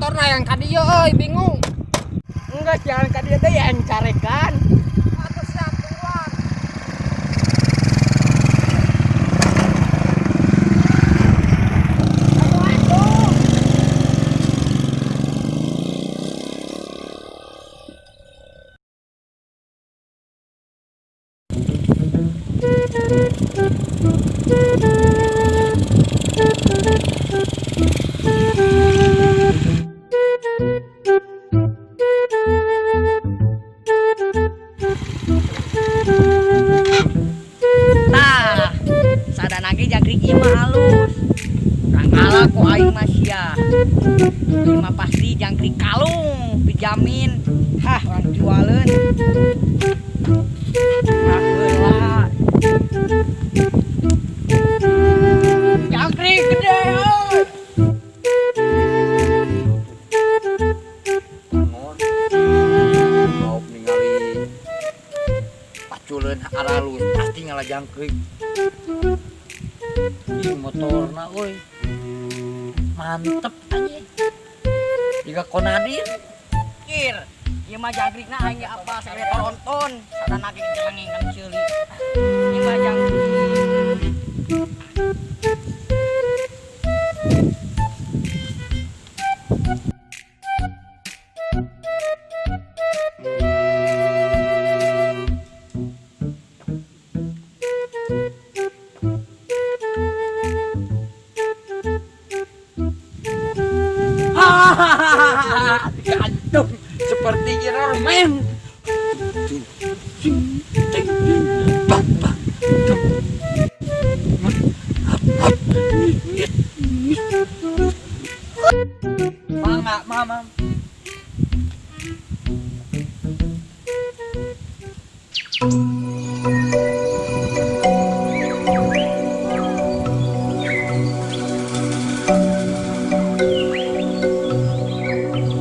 Motorna yang ka dieu euy, bingung. Enggak, jalan ka dieu teh yang carekan. Atuh siap tungguan. Atuh atuh. Tah, sadana ge jangkrik ieu mah halus. Urang ngalah ku aing mah sia. Ieu mah pasti jangkrik kalung, dijamin. Hah, urang jualeun. Nah, heula. Jangkrik gede euy. Bangun. Mau ningali paculeun aralus pasti ngalah jangkrik. Ih, motorna euy. Mantep anjing. Jiga Konadin. Kir, ieu mah jangkrikna aing ge apa sagede toronton, sadana ge jelengeng kan ceuli. Ieu mah jangkrik. Hahaha, gantung seperti Iron Man. Mangga, mamam.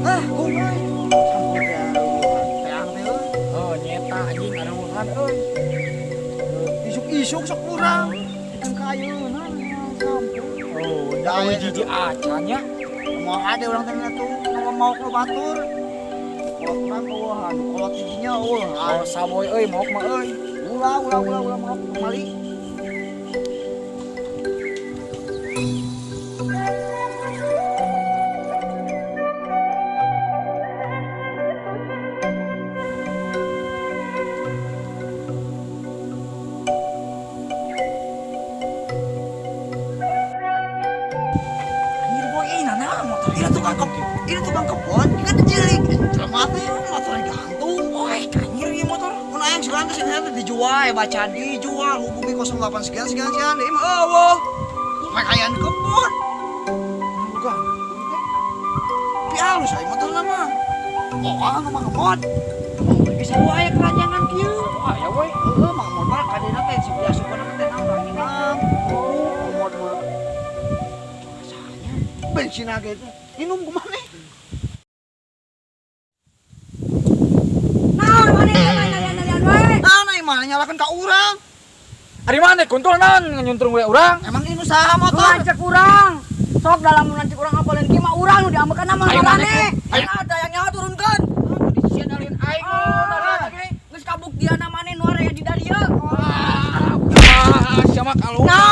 Ah, kumaha? Sampur teh teang teh euy. Oh, nyeta anjing aruhan euy. Isuk-isuk sok urang. Ikan kayeuna sampur. Oh, da euy jiji acan nya. Mau ada urang teh tuh nu mau ku batur. Kolot urang eueuhan, kolot hijinya eueuhan. Oh, saboy euy maok mah euy. Ulah ulah ulah ulah maok kembali. Anjir boy, euy nana motor. Ini tukang kebun, ini tukang kebun, kan cilik. Jelema teh motornya gantung. Oi, anjir ieu motor. Mun aya yang sekarang kesini teh dijual, baca dijual, hubungi 08 sekian sekian sekian, ieu mah eueuh. Mereka aya di kebun. Bukan. Tapi halus aya motorna mah. Oh, anu mah ngemod. Bisa wae keranjangan kieu. Oh, aya we. Heeh, mah ngemod mah kadena teh si biasupna teh naon ranginang. Oh, ngemod mah. Masanya Bensin ge teh. Minum kumaha? Naon maneh nalian-nalian wae? Nah, nah mana nyalakan ka urang? Ari maneh kuntul naon nyuntrung we urang? Emang ini usaha motor? Lancek urang. Sok dalam lancek urang apa lain kieu mah urang nu diambekan mah Ayo, marane. ayo. Ada yang nyawa turunkeun. Disianalin aing. Ah, geus kabuktian maneh nu area di darieu. Ah, siapa kalau Naon